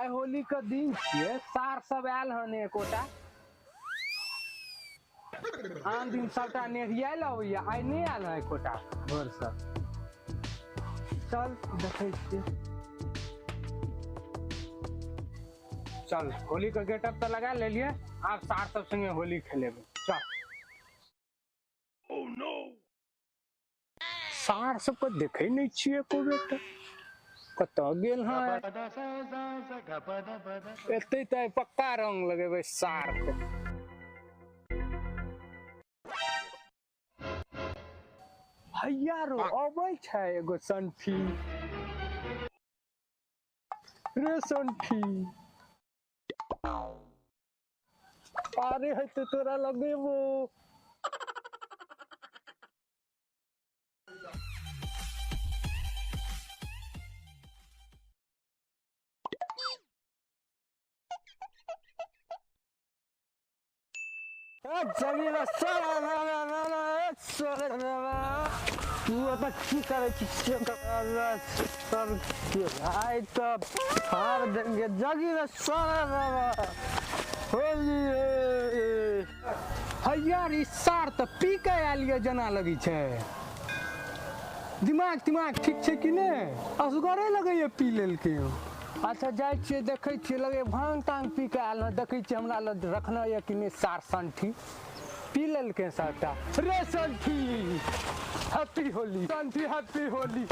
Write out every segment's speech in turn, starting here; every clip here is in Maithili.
आइ होली के दिन छियै, सार सब आयल हन एकोटा। आन दिन सबटा नेहियायल अबैया, आइ नहि आयल हन एकोटा भोरसँ। चल देखै छियै। चल होली के गेटअप तऽ लगा लेलियै, आब सार सब संगे होली खेलेबै। चल। सार सबके देखै नहि छियै एको बेर, तऽ कतऽ गेल हँ? एतै तऽ पक्का रंग लगेबै सार के। हैया रो अबै छै एगो संठी। रे संठी, अरे है तो तोरा लगेबो। तू ओतऽ की करै छी? आइ तऽ फाड़ देंगे जगी रे साला होली। हैया रे, ई सार तऽ पी के आयल ये जेना लगै छै। दिमाग तिमाग ठीक छै कि नहि? असगरे लगैया पी लेलकै। अच्छा जाइ छियै, देखै छियै, लगैया भांग तांग पी के आयल हँ। देखै छियै हमरा लग रखने यऽ कि नहि। सार संठी पी लेलकै सबटा। रे संठी, हैप्पी होली। संठी, हैप्पी होली।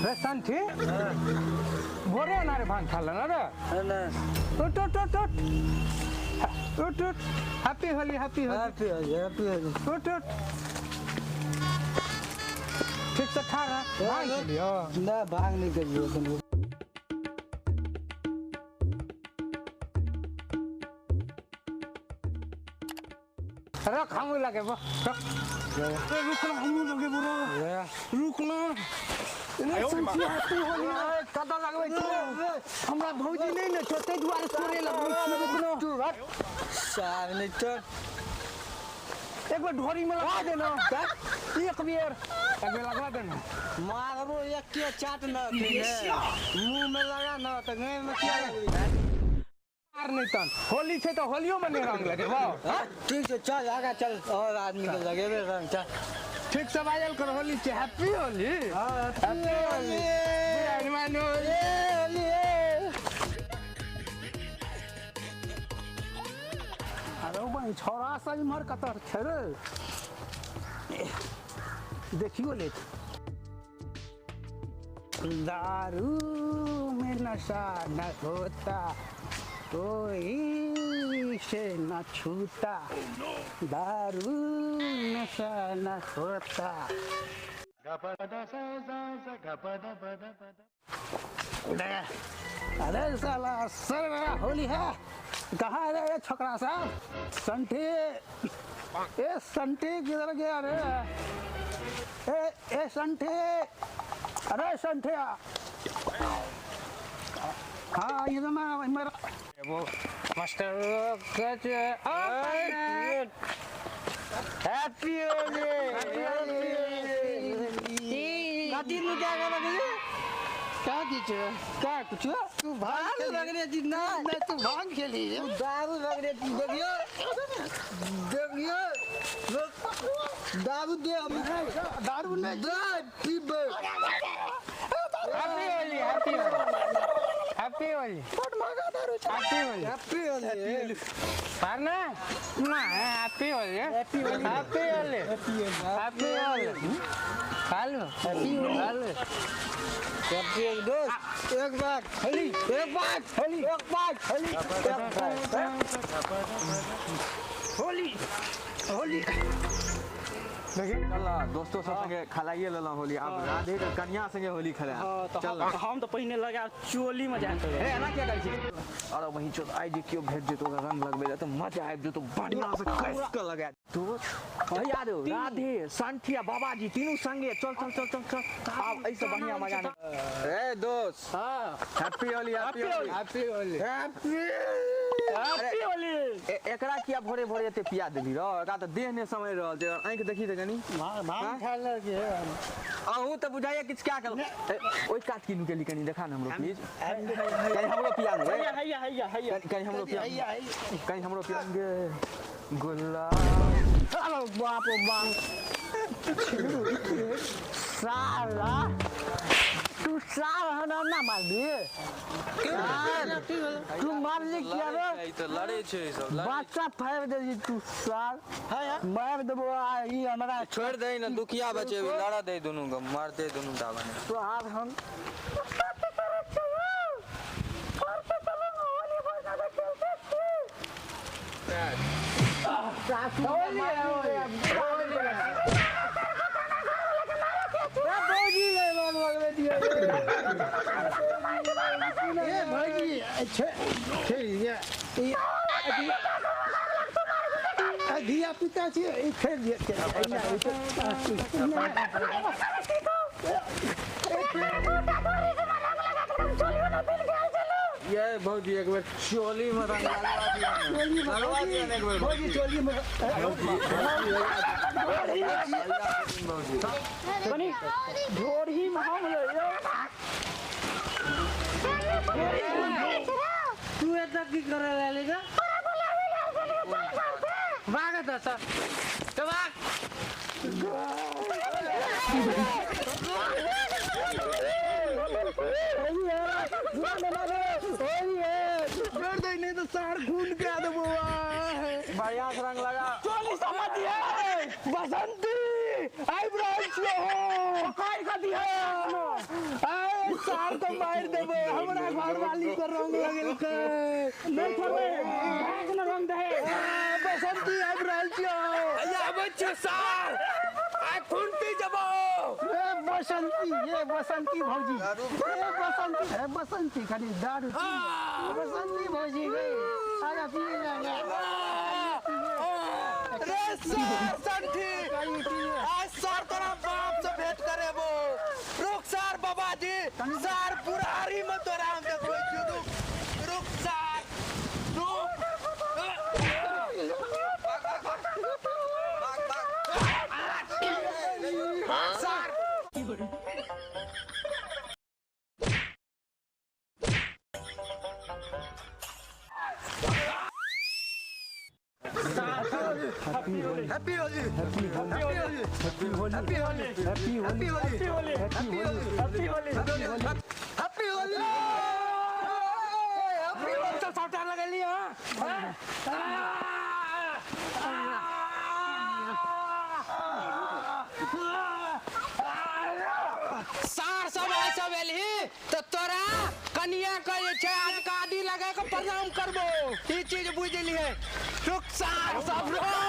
रे संठी, भोरे ना रे भांग खा लेना रे। उठ उठ उठ उठ उठ उठ, happy Holi, happy Holi, happy Holi, happy Holi. उठ उठ, ठीक से खा रहा। भांग खेलियो? ना, भांग नहीं करियो। रख, हमू लगेबो। रख, रुक ना, हमू लगेबो रे, रुक ना। रे संठी, हैप्पी होली। कतऽ लगबै छी? हमरा भौजी नहि ने छौ, ताहि दुआरे तोरे लगबै छी। रुक ना। तू हट सार, नहीं तो एक बेर ढोरी में लगा देना, एक बेर, एक बेर लगवा देना। मारबो एक के चाट न, मुंह में लगा न तऽ गाय में किया लगबी? आर नहि तन होली छै तऽ होलियो में नहि रंग लगेबो? ठीक छै, चल आगा चल, और आदमी के लगेबे रंग, चल। ठीक से बाजल कर, होली छै। Happy Holi, happy Holi. बुढ़ान मानो होली। अरे बहिन, छौड़ा सब इम्हर कतऽ छै रे? देखियो ले। दारू में नशा न होता, कोई से न छूता, दारू नशा न होता। अरे साला, सर मेरा होली है। कहाँ है रे छोकरा साहब? संठी, ए संठी, किधर गया रे? ए ए संठी, अरे संठी। हाँ, ये तो मैं मेरा वो मास्टर। हैप्पी होली। कथी लुटा के लगले? क्या कीजिए, क्या कुछ? तू भांग लगले जी ना? मैं तू भांग खेली? तू दारू लगले। देखियो, देखियो, दारू दे हम। दारू नहीं दे, पीबे। Happy Holi, happy Holi, happy Holi. बड़ महंगा दारू छै। Happy Holi, happy Holi. पार ना ना। Happy Holi, happy Holi, happy Holi, happy Holi. खा लो, हैप्पी होली, खा लो। हैप्पी होली दोस्त, एक बार होली, एक बार होली, एक बार होली, एक बार होली, होली। देखिए चल दोस्तों सब संगे खलाइए लेलहुँ होली, आब राधे के कन्या संगे होली खेला। चल, हम तऽ पहिने लगा चोली में जाके। हे, एना किया करै छी? अरे वही चल, आइ जे केओ भेट जेतो, ओकरा रंग लगबै लए तऽ मजा आबि जेतो, बढ़िया से कस के लगा दोस्त। भैया रे, राधे, संठी आ बाबाजी तीनू संगे। चल चल चल चल चल, आब एहिसँ बढ़िया मजा नहि। ए दोस्त। हाँ। Happy Holi, happy Holi, happy Holi, happy. Happy Holi. एकरा किया भोरे भोरे एते पिया देली र? एकरा तऽ देह नहि समझ रहल छै। आँखि देखी तऽ कनी। भांग खाय लगे। अहूँ तऽ बुझाइया किछु कए के ओहि कात की नुकेली, कनी देखा ने हमरो प्लीज। कनी हमरो पिया ने। हैया हैया हैया हैया। कनी हमरो पिया, कनी हमरो पिया गे गुलाब। अरे बाप रे बाप, साला तू साल हमरा ना मार दिए, तू मारली किया रे? तऽ लड़ै छै सब। बच्चा फाड़ि देली तू साल, मारि देबो आ ई हमरा छोड़ि दे ने, दुखिया बचेबी। लड़ा दे दुनू के, मारते दुनू टा बने तो आब हम ए भौजी खेल धिया पुता छियै, ई खेल दिअ। ये भौजी एक बेर चोली में रंग लगवा दिया ने। लगवा दिया ने एक बेर। भौजी चोली में। भौजी कनी ढोरही में हम लइयो। तू एतऽ की करे लाली रे? भाग एतऽ सँ। तो भाग। छोड़ दे, नहीं तो सार खून के देबो। बढ़िया से रंग लगा। चोली समझ दिए बसंती, आबि रहल छियै हो, पकड़ के दिहे। आए सार के मारि देबै, हमरा घरवाली के रंग लगेलकै। नहीं छोड़बै, भाग न रंग दहे। बसंती आबि रहल छियै। आबै छियै सार, आइ खून पी जबो। ए बसंती, ए बसंती भौजी, ए बसंती, ए बसंती खाली दारू पी। बसंती भौजी रे, आजा पी ले। रे सार संठी, आज सार तोरा बाप से भेंट करेबो। रुक सार बाबाजी, सार बुढ़ारी में तोरा हम देखबै छियौ। रुक रुक सार रुक। भाग भाग भाग सार। Happy Holi, happy Holi, happy Holi, happy Holi, happy Holi, happy Holi, happy Holi, happy Holi, happy Holi, happy Holi, happy Holi. तो सौटा लगेली। हां, सार सब आइ सब एलही तऽ तोरा कनिया के जे छै आज गाड़ी लगा के प्रणाम करबो, ई चीज बुझ लिहे। रुक सार सब रुक।